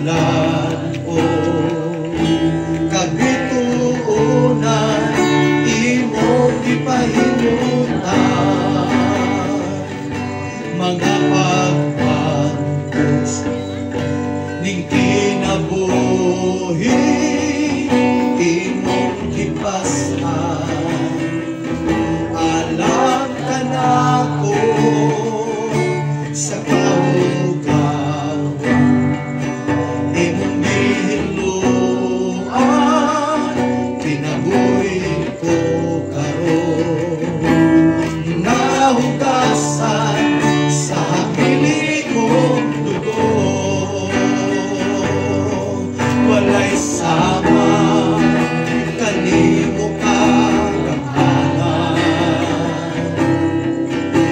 Kalan-on, Kabituonan, imong gipahimutan, mga pagbantos ning kinabuhi, imong gipas-an alang kanako sa kahugawan. Imong gihinluan kinabuhi ko karon, nahugasan sa hamilikong dugo. Walay sama kanimo kagamhanan,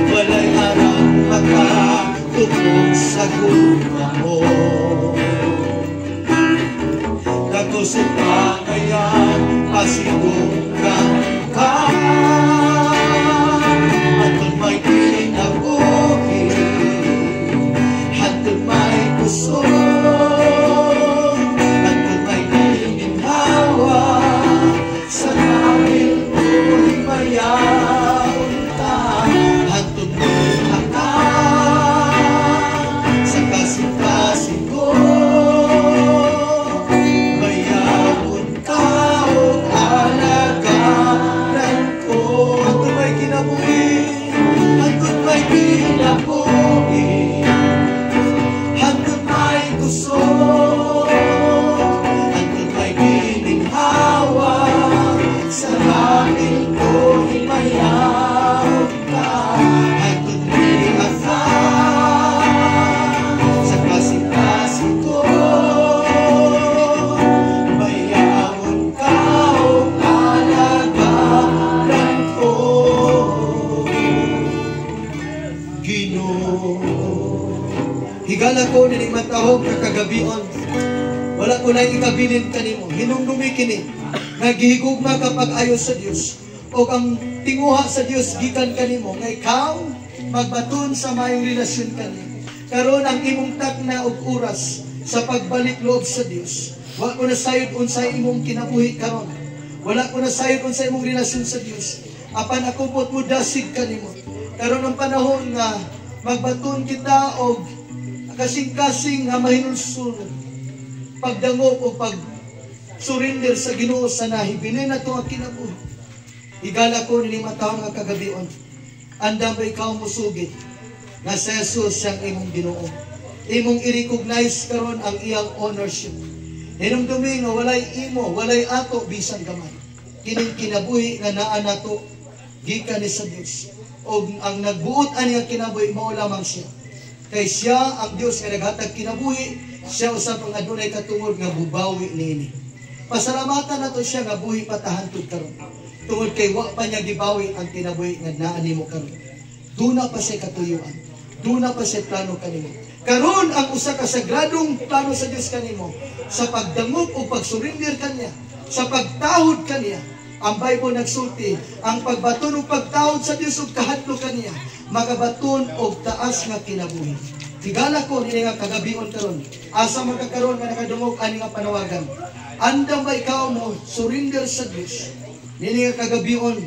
walay arang makatupong sa gugma mo. Dako sa pagayan, pasidunggan ka, hantod may kinabuhi, hantod may kusog, hantod may giminhawa, sa langit ko himayaon ta, hantod ka sa kasing-kasing ko, bayawon ka og alagaran ko. Hantod may kinabuhi, hantod may kinabuhi, hantod may kusog, hantod may gininhawa, sa langit ko himayaon ka, hantod ka sa kasing-kasing ko, bayawon ka og alagaran ko, Ginoo. Higala ko nining matahom nga kagabion. Wala ko lang ikabilin kanimo. Hinumdumi kini nga gihigugma ka pag-ayo sa Dios. O ang tinguha sa Dios gikan kanimo nga ikaw magbaton sa mayong relasyon kaniya. Karon ang imong takna og oras sa pagbalik loob sa Dios. Wa ko na sayod unsay imong kinabuhi karon. Wala ko na sayod unsay imong relasyon sa Dios. Apan ako po't mo dasig kanimo. Karon ang panahon nga magbaton kita og kasing-kasing nga mahinulsol, pagdangop o pag surrender sa Ginoo sa nahibilin nato ang kinabuhi. Higala ko nining matahom nga kagabion. Andam ba ikaw musugid nga si Jesus siyang imong Ginoo? Imong i-recognize karon ang iyang ownership. Hinumdumi nga walay imo, walay ato bisan gamay. Kining kinabuhi nga naa nato gikan ni sa Dios. Og ang nagbuot ani nga kinabuhi, mao lamang siya. Kay siya ang Dios nga naghatag kinabuhi, siya usab ang adunay katungod nga bubawi niini. Pasalamatan nato siya nga buhi pa ta hantod karon. Tungod kay wa pa niya gibawi ang kinabuhi nga naa nimo karon. Duna pa siya katuyuan. Duna pa siya plano kanimo. Karon ang usa ka sagradong plano sa Dios kanimo sa pagdangop o pagsurrender kaniya, sa pagtahod kaniya. Ang Bible nagsulti, ang pagbaton ug pagtahod sa Dios ug kahadlok kaniya, makabaton og taas nga kinabuhi. Higala ko nini nga kagabion karon. Asa man ka karon nga nakadungog ani nga panawagan? Andam ba ikaw mo surrender sa Dios? Nini nga kagabion,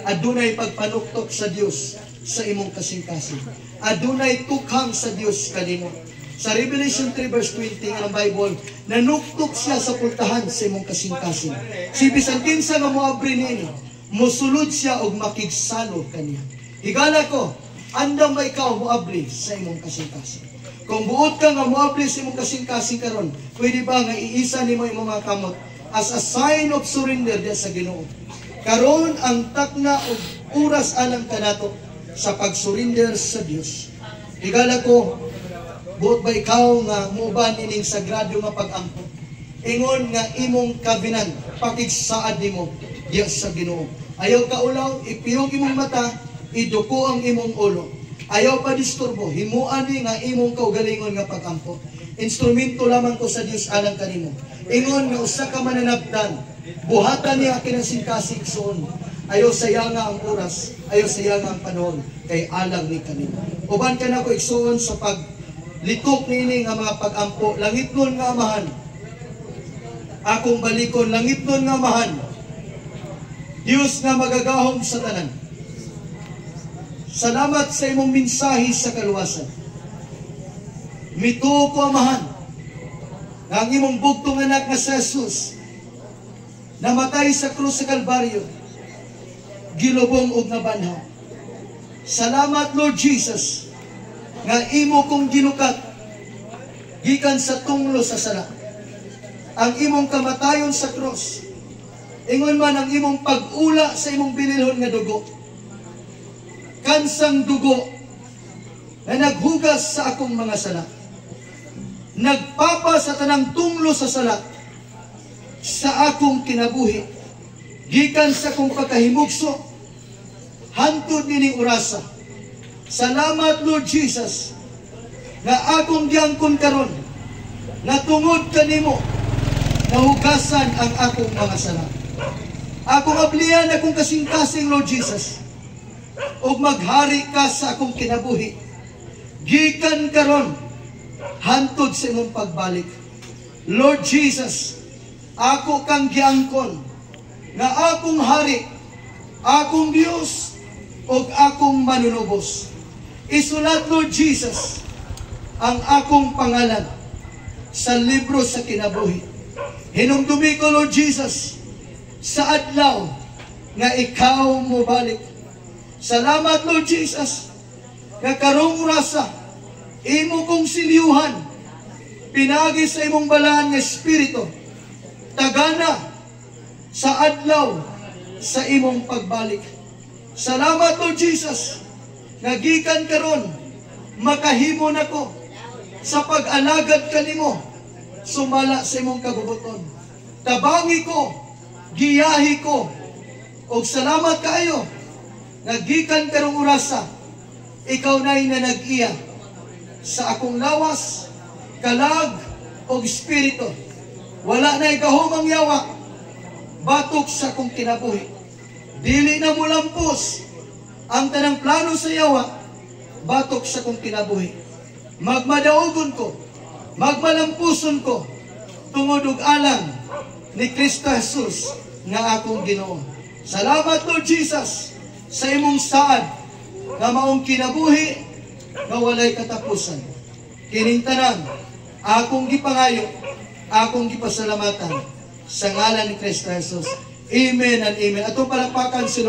adunay pagpanuktok sa Dios sa imong kasing-kasing. Adunay tukhang sa Dios kanimo. Sa Revelation 3 verse 20 nga ang Bible, nanuktok siya sa pultahan sa imong kasing-kasing. Si bisan kinsa nga moabri niini, mosulod siya og makigsalo kaniya. Higala ko, andam ba ikaw moabri sa imong kasing-kasing? Kung buot ka nga moabri sa imong kasing-kasing karon, pwede ba nga iisa nimo imong mga kamot as a sign of surrender diya sa Ginoo? Karon ang takna og oras alang kanato sa pag-surrender sa Dios. Higala ko, buot ba ikaw nga muuban ining sagrado nga pag-ampo? Ingon nga imong covenant, pakigsaad nimo diya sa Ginoo. Ayaw ka ulaw, ipiyong imong mata, iduko ang imong ulo. Ayaw pa disturbo, himuan ni nga imong kaugalingon nga pag-ampo. Instrumento lamang ko sa Dios alang kanimo. Ingon nga usa ka mananabtan, buhatan niya kinasingkasing suon. Ayaw sayanga ang oras, ayaw sayanga ang panahon, kay alang ni kanimo. Uban ka na ko, igsuon, sa pag Litok niini nga mga pag-ampo, langitnon nga Amahan. Akong balikon, langitnon nga Amahan. Diyos nga magagahom sa tanan. Salamat sa imong mensahe sa kaluwasan. Mituo ko, Amahan, nga ang imong bugtong anak nga si Jesus namatay sa krus sa Kalbaryo, gilubong og nabanhaw. Salamat, Lord Jesus, nga imo kong gilukat gikan sa tunglo sa sala. Ang imong kamatayon sa krus, ingon man ang imong pag-ula sa imong bililhon nga dugo, kansang dugo na naghugas sa akong mga sala, nagpapa sa tanang tunglo sa sala sa akong kinabuhi, gikan sa akong pagkahimugso hantod nining orasa. Salamat, Lord Jesus, nga akong giangkon karon nga tungod kanimo nahugasan ang akong mga sala. Akong ablihan akong kasing-kasing, Lord Jesus, ug maghari ka sa akong kinabuhi gikan karon hantod sa imong pagbalik. Lord Jesus, ako kang giangkon nga akong hari, akong Dios, ug akong manunubos. Isulat, Lord Jesus, ang akong pangalan sa libro sa kinabuhi. Hinumdumi ko, Lord Jesus, sa adlaw nga ikaw mobalik. Salamat, Lord Jesus, nga karong orasa imo kong silyuhan pinagi sa imong balaan nga Espiritu, tagana sa adlaw sa imong pagbalik. Salamat, Lord Jesus, nga gikan karon makahimo nako sa pag-alagad kanimo sumala sa imong kabubuton. Tabangi ko, giyahi ko, og salamat kaayo nga gikan karong orasa ikaw na'y nanag-iya sa akong lawas, kalag, og espiritu. Wala na'y gahom ang yawa batok sa akong kinabuhi. Dili na mulampos ang tanang plano sa yawa batok sa akong kinabuhi. Magmadaugon ko, magmalampuson ko, tungod ug alang ni Kristo Jesus nga akong Ginoo. Salamat, Lord Jesus, sa imong saad nga maong kinabuhi nga walay katapusan. Kining tanan akong gipangayo, akong gipasalamatan sa ngalan ni Kristo Jesus. Amen and amen. Atong palakpakan si Lord.